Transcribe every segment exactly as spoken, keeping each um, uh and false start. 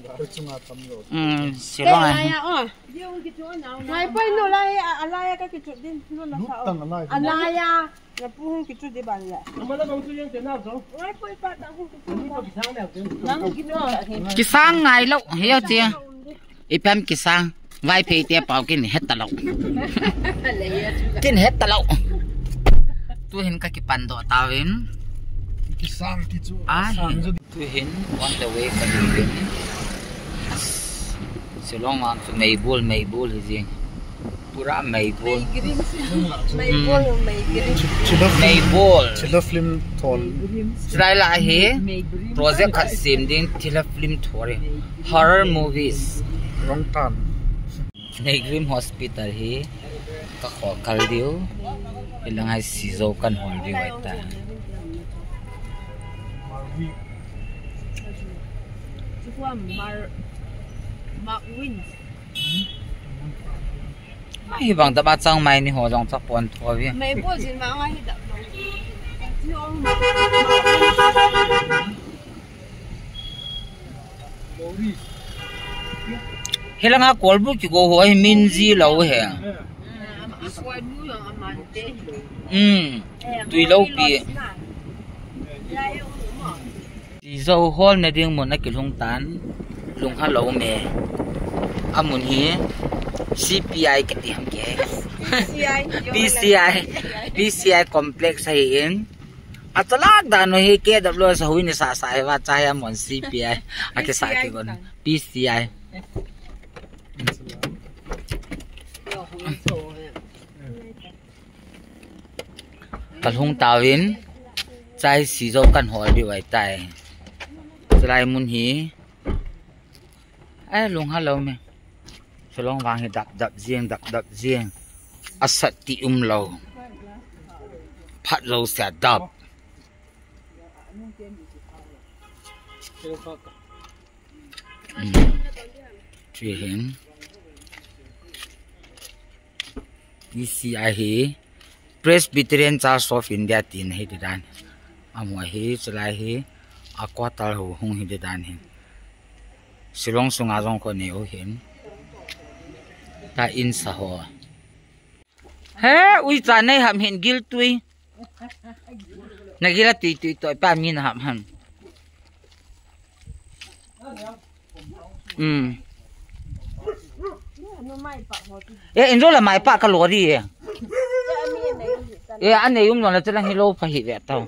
Gari chunga tam lo. Hmm, Shillong ah. Laya, oh. Ngai poi nu lai, a, a laya ka kichut din, nu na sa. Lut tang a lai. A laya, na pu hung kichut di ban le. Ngai poi pa ta hung kichut. Nang kichut. Kisang ngai lo, heo che. Ipem kisang. Vaiphei te pau kin het ta lo. Kin het ta lo. Tu hin ka kipan doh tauvin. Kisang kichu. Ai. Sang ju. Tu hin on the way ka hin. Shillong vang chu meibul, meibul hi jing. Pura meibol. Meibol, meibol. Thilha film, meibol. Thilha film thon. Chulai lah hi project khat sem ding, thilha film thon. Horror movies. Rongtan. Meigrim Hospital hi kakhol kal diu. Hilang hai sijo kan hol diu ahitai. Mark Wins. Hibang dap a chang mai ni ho jong chapon tho ve. Meibol jin vang a hi dap lo. Hilanga kolbu kigo ho hi min ji lo he. Hmm. Tui lo pi. Sijo holna ding mun a kilhung tan, lungha lo me. Amun hi C P I kiti ham ke. P C I. P C I. P C I complex ahin. Achalak dan u hi K W S a hui ni sa sa hi va cha hi amun C P I. Akisa ki gon. P C I. Kalhung tauvin, chai sijo kan hol diu ahitai. Chulai mun hi, ai, lungha lo me. Chulong vang hi dap dap jing, dap dap jing. Asat ti um lo. Phat lo sia dap. Hmm. Tui hin. P C I hi Presbyterian Church of India tin hi ti dan. Amu hi chulai hi a quarter ho hung hi ti dan hin. Shillong sunga jong ko ne u hin. Ta in sa ho. He, ui cha nei ham hin gil tui. Na gila tui tui toi pa mi na ham ham. Hmm. E, injo la mai pa ka lori e. E, anei um lo la chela hi lo pha hi ve tau.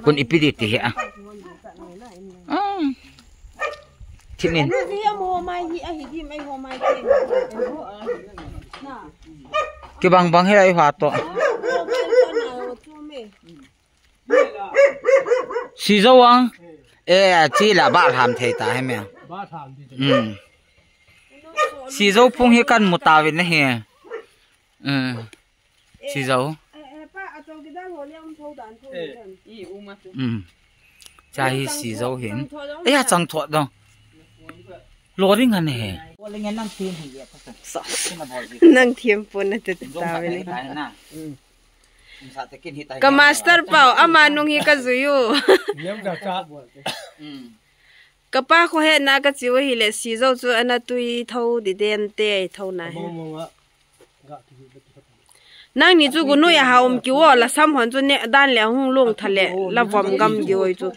Kun ipi di ti he a. Ah. Thinin. Kibang bang hi lai ha to. Sijo ang. E, chi la ba ham thei ta he me. Hmm. Sijo phung hi kan mu tauvin ahi. Hmm. Sijo. Hmm. Cha hi sijo hin. E, ya chang thot dong. Lo ring an he. Nang thiam pon na te ta ve ni. Ka master pau, ama nung hi ka jui u. Ka pa kho he na ka chiu hi le sijo chu ana tui tho di den te ai tho na he. Nang ni chu gunui a ha um ki wo la sam hon chu ne dan le hung lung tha le la vom gam ki oi chu.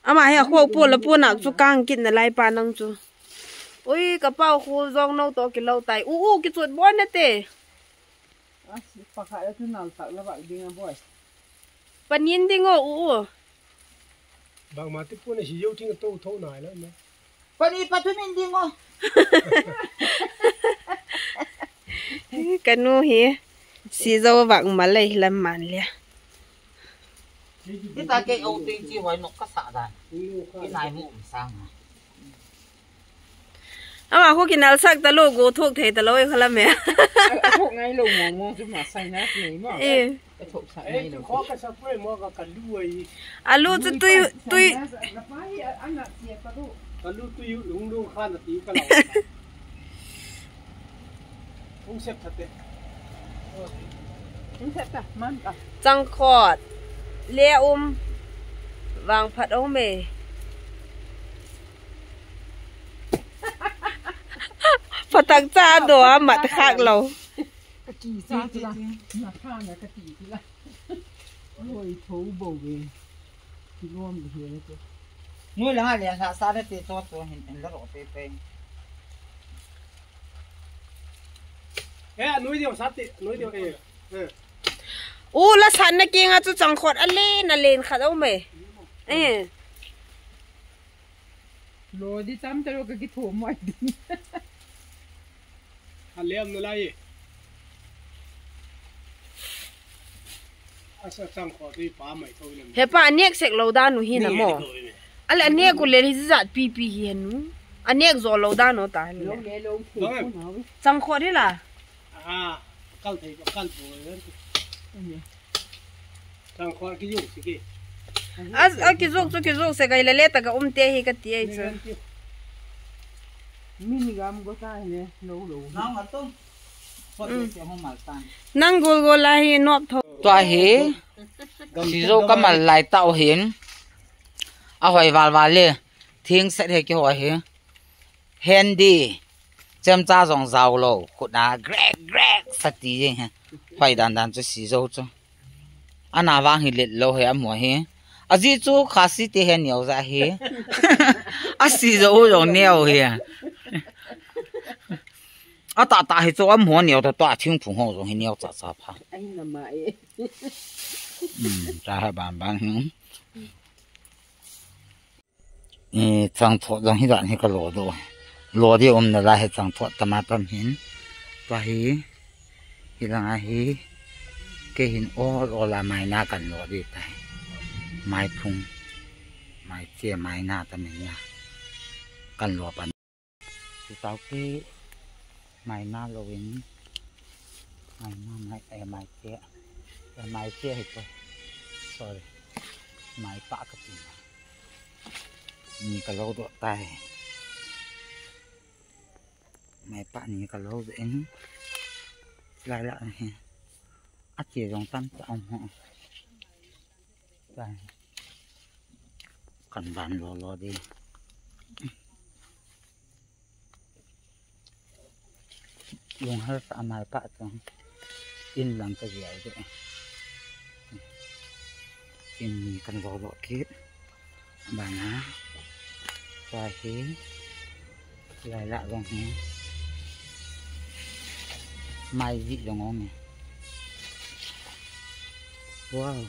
Ama hi a kho pu la pu nak chu kang kit na lai pa nang chu. Ui, ka pau khu jong no to ki lo tai. U u ki chut bon na te. Pakhat a chu nal tak la bak ding a boy. Panin ding o u u. Bang ma ti pu na hi yo ting to tho nai la na. Pani pathum in ding o. Ka nu hi sijo vak ma lei lam man le. Kita ke o ting chi hoi nok ka sa dan. Ki nai mu um sang. Ama khu kinal sak ta lo go thok thei ta lo e khala me. Thok ngai lo mo mo chu ma sai na nei mo. Eh. Ka thok sa nei lo. Kho ka sa poi mo ka ka lu ai. Alu chu tui tui. Ka lu tui lung lung kha na ti ka lo. Hung sep thate. Hung sep ta man ka. Changkhot. Le um. Vangphat um e. Phatak cha do a mat khak lo. Ka ti sa ti la. Na kha na ka ti ti la. Loi tho bo ve. Ki lom de he te. Ngoi la ha le ha sa le te to to hin en la ro pe pe. Eh, noi dio sa te, noi dio eh. Eh. U la san na kinga chu changkhot a len a len khat um e. Eh. Lo di tam ta lo ka ki tho mo ai di. A lem na lai. Hepa, anek sek lou dan u hi na mo. Ale anek u le hi jat pipi hi henu. Anek jo lou dan u ta henu. Chang kho di la. As, a kijok chu kijok se kai le le ta ka um te hi ka ti ai chu. Min gam go ta hi lo lo. Nang gol gol a hi nop tho. Tua hi. Sijo ka mal lai ta o hin. A hoi val val le. Thing set he ki hoi hi. Handy. Chemcha jong jao lo. Khut na grek grek sa ti jeng he. Hoi dan dan chu sijo chu. Ana vang hi let lo he amu hi. Aji chu Khasi te he neo ja hi. Asijo u jong neo hi. Ata ta hi chu amu neo ta ta thingphung ho jong hi neo cha cha pha. Ai na ma e. Hmm, cha ha ban ban hi. I, chang thot jong hi dan hi ka lo do. Lo di um na la hi chang thot tama tam hin. Tua hi, hi lang a hi, kei hin ol ol a mai na kan lo di tai. Mai phung, mai che, mai na ta min na. Kan lo pan. Chu tau kei, mai na lo in, mai na, mai, eh, mai che, eh, mai che hi to. Sorry. Mai pa ka ti. Ni ka lo do tai. Mai pa ni ka lo do in. Lai la hi. A che jong tam ta um ho. Tai. Kan ban lo lo di. Lunghal sa amai pa chang. In lang ka jai de. In ni kan lo lo kit. Bana. Sa hi. Lai la jong hi. Mai ji jong ong. Wow.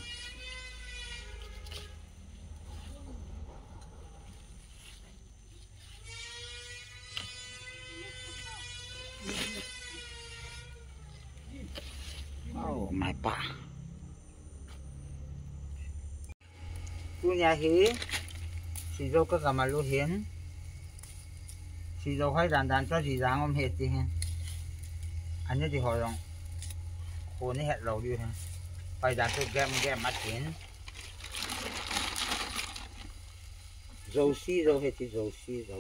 Oh, mai pa. Tunia hi, sijo ka gam a lu hin. Sijo hoi dan dan chu ji jang um he ti hin. Ani di ho jong. Khu ni het lo di hin. Hoi dan chu gem gem a tin. Josi jo he ti josi jo.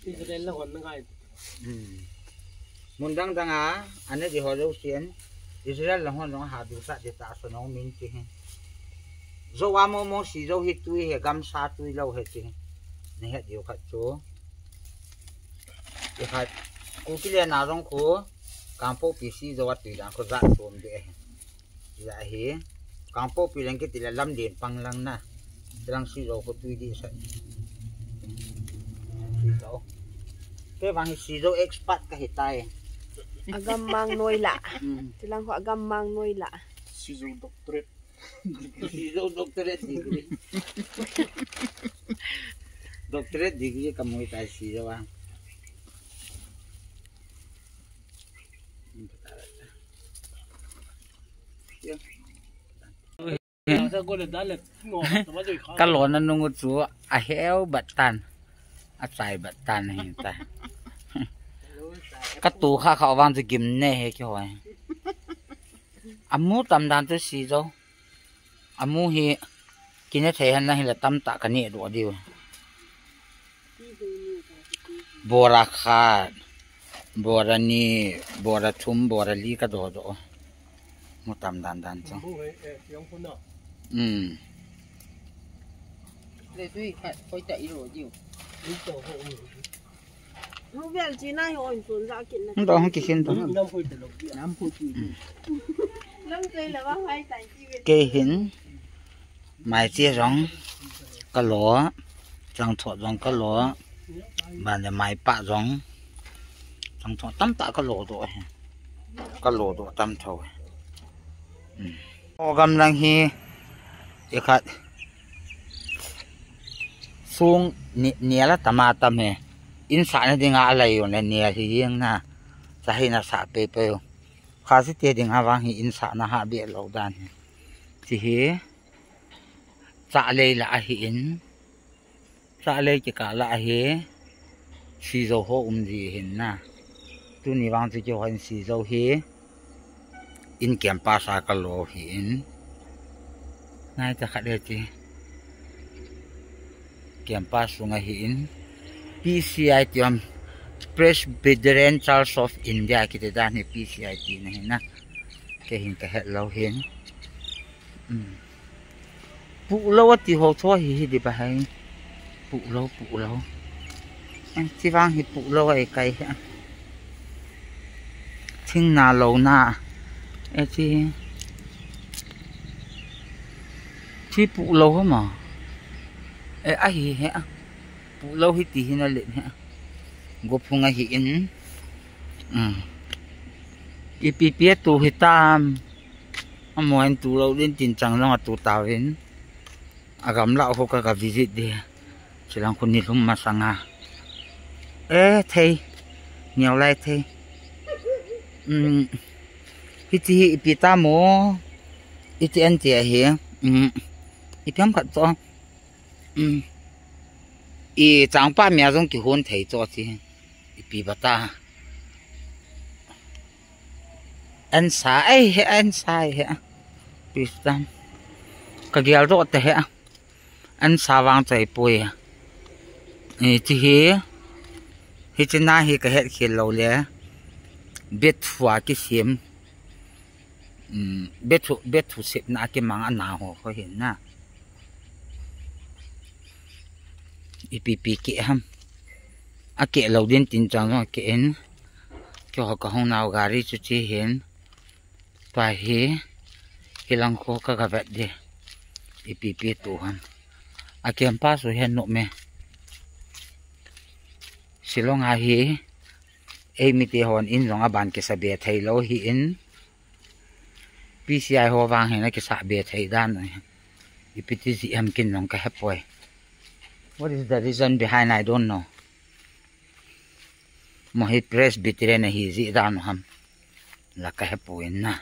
Israel la hon na ngai. Hmm. Mun dang dang a, ane di ho lo sien. Israel la hon long ha du sa de ta so no min ti he. Zo a mo mo si zo hi tui he gam sa tui lo he ti he. Ne he diu khat chu. Ti khat. Ku ki le na rong ku. Kangpokpi si zo a tui dang ko za tuam de he. Za hi. Kangpokpi leng kiti le Lamdin pang lang na. Lang si zo ko tui di sa. Si zo. Ke bang hi si zo expert ka hi tai. Agam mang noi la. Hmm. Tilang ho agam mang noi la. Si zo doctorate. Si zo doctorate degree. Doctorate degree ka moi tai si zo a. Ka lona nung u chu a heu bat tan. A chai bat tan hi ta. Ka tu kha kha vang chu gim ne he ki hoi. A mu tam dan chu si zo. A mu hi kine thei han na hi la tam ta ka ni do diu. Bora khat, bora ni, bora thum, bora li ka do do. Mu tam dan dan chu. Hmm. Le tui khat koi ta i ro diu. Lu vel chi na hi on sun za kin na. Ndo hong ki khin to. Nam phu ti. Lam tei la ba hai tai chi ve. Ke hin. Mai che jong ka lo, chang thot jong ka lo, ban le mai pa jong, chang thot tam ta ka lo do he, ka lo do tam tho he. Hmm. O gam lang hi, i khat, sung ni, ni ala tama tam he, in sa na ding a lai yo le ni a hi yeng na, sa hi na sa pe pe yo. Pasite ding avang hi in sahna ha be lo dan hi. Ti hi. Cha lei la ahi in. Cha lei kikah la ahi. Sijo ho um ji hin na. Tuni vang chu kihon sijo hi. In campus a ka lo hi in. Nai ta khat le ti. Campus sunga hi in. P C I ti am Presbyterian Church of India kiti dan hi P C I ti na hi na. Kei hin ka het lo hin. Um. Puh lo ati ho tho hi hi di ba hai. Puh lo, puh lo. Em, ti vang hi puh lo ai kai hi. Thing na lo na. E ti. Ti puh lo ho ma. E ahi he. Puh lo hi ti hi na le he. Go phung ahi in. Um. Ipi pi tu hi tam. Amo en tu lo din tin chang long a tu ta vin. Agam la ho ka ka visit di. Chilang khu ni lhum masanga. E thei. Niau lai thei. Um. Hiti hi ipi ta mo. Iti an ti ahi. Um. Ipi am khat to. Um. I changpa mi a jong kihon thei cho ti. Ipi bata. An sa ai he, an sa ai he. Pistan. Ka gial ro te he. An sa vang chai poi. E, ti hi. Hi ti na hi ka het khel lo le. Bethu a kisem. Um, bethu, bethu sepna kimang ana ho ho hin na. Ipi pi ke ham. A ke lo din tin chang a ke in. Ke ho ka hung nau gari chu chi hin. Pa hi. Kilang ko ka ga vet de. Ipi pi tu ham. A campus u hen no me. Shillong a hi. Ei mite hon in jong aban kisa be thei lo hi in. P C I ho vang hin a kisa be thei dan u hi. Ipi ti ji ham kin jong ka he poi. What is the reason behind? I don't know. Mo hi Presbyterian ahi ji dan u ham. La ka he poi na.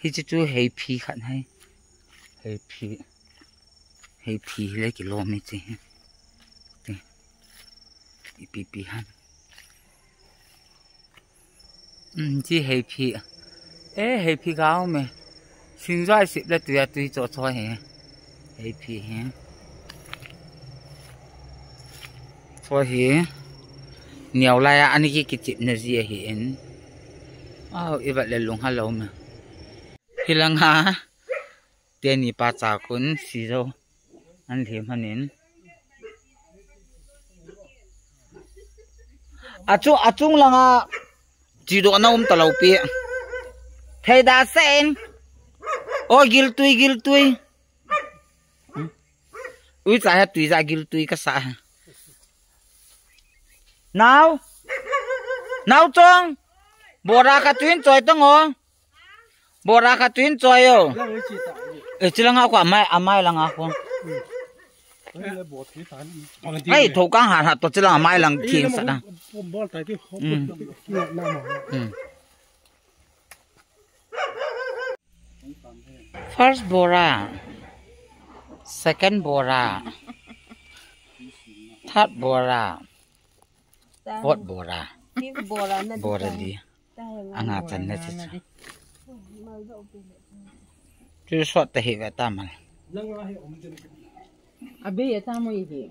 Hi chi chu hei phi khat hai. Hei phi. Hei phi le kilo mi chi. Ti. Ipi pi ham. Um, chi hei phi. E, hei phi gao me. Singjoi sip le tui a tui cho cho he. Hei phi he. Cho he. Niau lai a ani ki kichip na ji ahi in. Au, i vat le lung ha lo me. Hi lang ha. Teni pa cha kun si zo. An lhem hanin. Achung, achung langa. Chi do na um ta lo pi. Thei da sen. O gil tui, gil tui. Ui cha ha tui ja gil tui ka sa ha. Nau. Nau chong. Bora ka tuin choi tong o. Bora ka tuin choi o. E chi langa ko amai, amai langa ko. Ai tho kang ha ha to chi langa amai lang thing sa da. Mm. Mm. First bora, second bora, third bora, fourth bora. Fifth bora na di. Bora di. Anga chan na chi. Chu sot ta hi ve ta mal. Abei ata mo hi.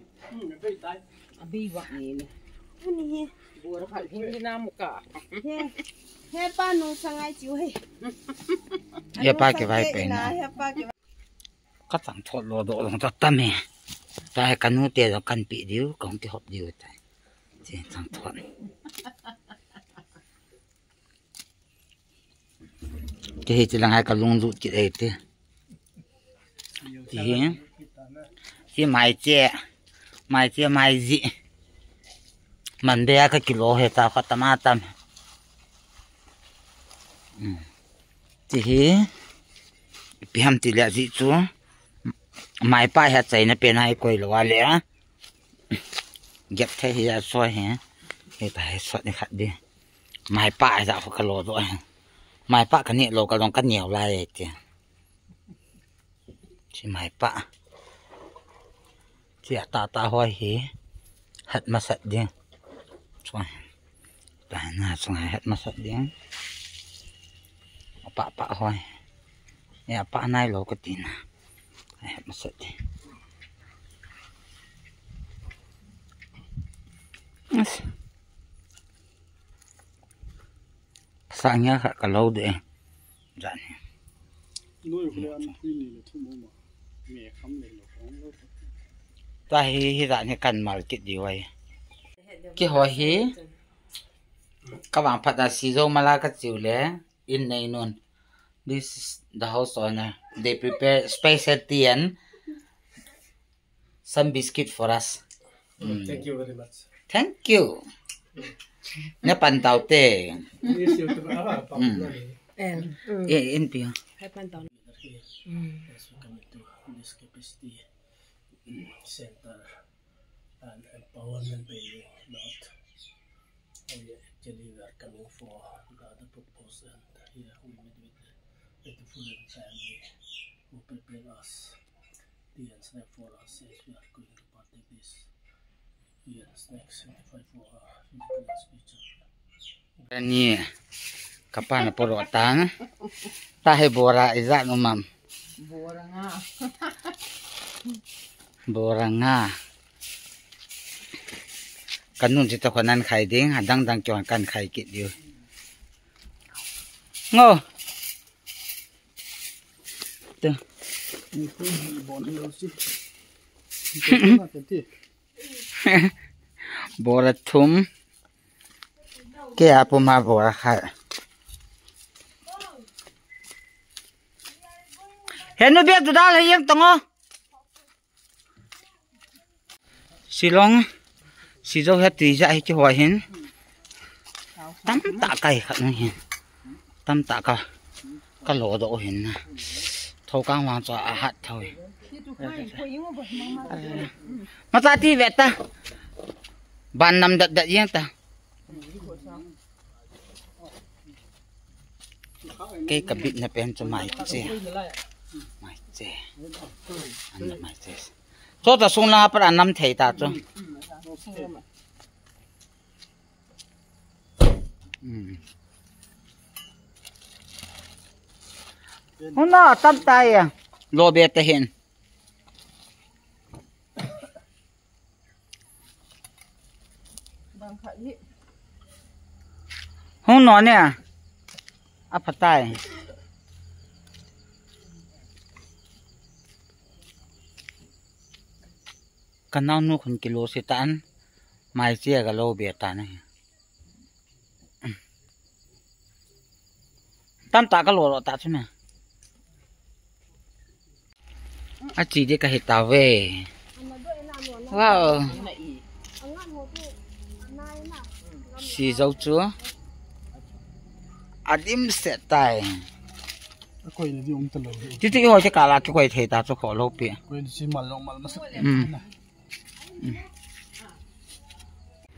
Abei wa ni ni. Ani hi. Bora khat hin na mo ka. He. He pa nung sangai chiu he. He pa ke vai pe na. He pa ke. Ka chang thot lo do long ta ta me. Ta ka nu te lo kan pi diu, kong ki hop diu ta. Che chang thot. Ke hi chi lang hai ka lung lut kit ei te. Ti hi. Hi mai che. Mai che mai ji. Man be a ka kilo he ta kha tama tam. Mm. Ti hi. Pi ham ti le ji chu. Mai pa ha chai na pe nai koi lo wa le a. Get thei hi a soi hi. Hi ta hi sot ni khat di. Maipa ai da ko ka lo do. Maipa ka ni lo ka long ka niau lai ti. Chi maipa. Chi ata ta hoi hi. Hat masat ding. Chuan. Ta na chuan hat masat ding. Apa pa hoi. Ya pa nai lo ka ti na. Ai hat masat ding. As. Sa nia kha ka lo de. Jan hi. Noi ko an pui ni le thu mo ma. Me kham le lo kham lo. Ta hi hi jan hi kan mal kit di wai. Ki ho hi. Ka vang phat a si zo mala ka chiu le. In nei nun. This is the house owner. They prepare special tea and some biscuit for us. Mm. Thank you very much. Thank you. Ne pan tau te. Yes, you too. Ah, pa Mm. na ni. And, mm. Eh, in pia. Hai pan tau. Here, Mm. as we come into this capacity, mm, center and empowerment building, Lord. We actually we are coming for the other purpose, and here we meet with the beautiful and family who prepare us. Therefore, as we are going to partake this, we are next sanctify for our physical and spiritual. Ni kapa na poro tang. Ta he bora iza no mam. Bora nga. Bora nga. Kanun si to konan khai ding, adang dang kyo kan khai kit diu. Ngo. Bora thum. Ke apu ma bora kha. Henu bia tu dal hai yang tongo. Silong, Sizo he tui ja hi kihoi hin. Tam ta kai khat nung hin. Tam ta ka, ka lo do hin na. Tho kang wang cho a hat tho. Ma ta ti ve ta. Ban nam dat dat yang ta. Kei ka bit na pen chu mai che. Mai che. An na mai che. Cho ta sung la pa nam thei ta chu. Hmm. Huna tam ta ya. Lo be ta hin. Hung no ne. A phatai. Ka nau nu khun kilo si ta an. Mai che ga lo be ta ne. Tam ta ka lo lo ta chu ne. A chi de ka he ta ve. Wow. Si zo chu. A dim se tai. A koi ni di um ta lo. Ti ti ho che ka la ki koi thei ta chu kho lo pi. Koi ni si mal lo mal ma sa. Mm.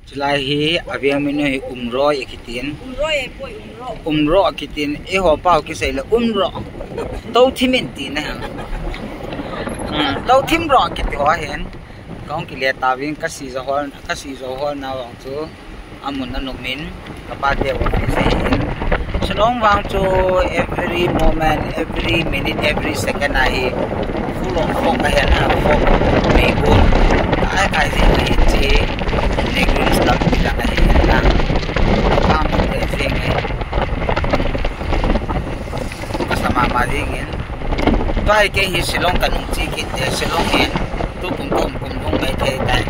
Chulai hi, a veng min hi umroi akitin. Umroi e, poi umro. Umro akitin, eiho pau kisei le umro. To thim in ti na. Hmm, to thim ro kiti ho hin. Kong kile ta ving ka si zo hol, ka si zo hol na vang chu. Amun anumin. Ka pa te office ahi. Shillong vang chu every moment, every minute, every second ahi. Full of fog ahi na, fog, mei bun. Ai kai jing ahi chi. Pilgrims tam pi lang ahi na. Pang te jing ahi. Kasama ma jing in. Tua hi kei hi Shillong ka nung chi kit te Shillong hin. Tu kum kum kum lung mai thei tai.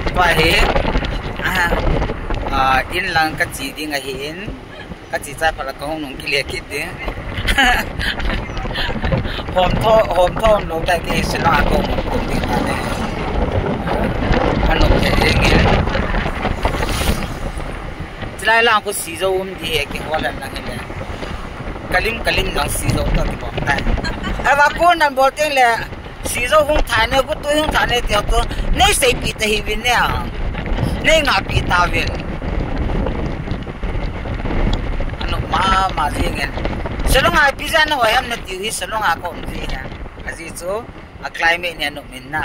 Tua hi, ah, ah, in lang ka chi ding ahi in. Ka chi chai phala ka hung nung kile kit ding. Hom tho, hom tho lo tai ke sila ko mo ko ding ta ne. Ano ke ding in. Chilai lang ko si zo um di he ke holan lang he le. Kalim kalim lang si zo to ki bom tai. Ava ko nan bol teng le. Sizo hung thane, kutu hung thane, tia tu, nei seipi ta hi vin ne a. Nei ngapi ta vin. Ama jingin. Shillong a ipi jeh a nahoi ham natiu hi Shillong a ka um ji hi. Ajeh chu a climate hi anom in na.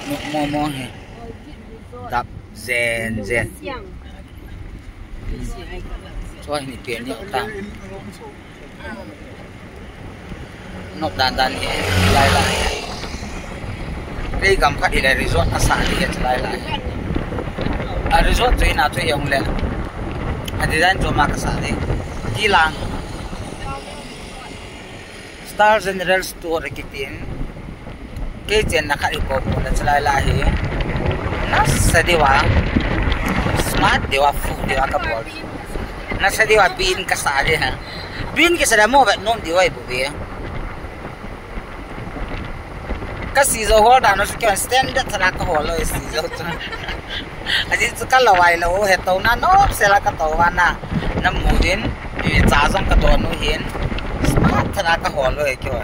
Nom mo mo hi. Dap jen jen. Chua hi ni pen ni ta. Nop dan dan hi lai lai. Kei gam khat hi lai resort kasa di hi lai lai. A resort chu ina chu jong le. A design chu ma kasa di. Ti lang. Star General Store kitin. Kei chenna khat hi ko ko la chalai la hi. Nasa diu a. Smart diu a, fu diu a ka bol. Nasa diu a bin kasa di ha. Bin kasa da mo vet nom diu ai bu ve. Ka si jo hol da no se kyon standard thala ka hol lo si jo chu. Ajeh chu ka lo ai lo he to na no se la ka to wa na. Na mu din. I cha jong ka to nu hin. Smart thala ka hol lo he kyo.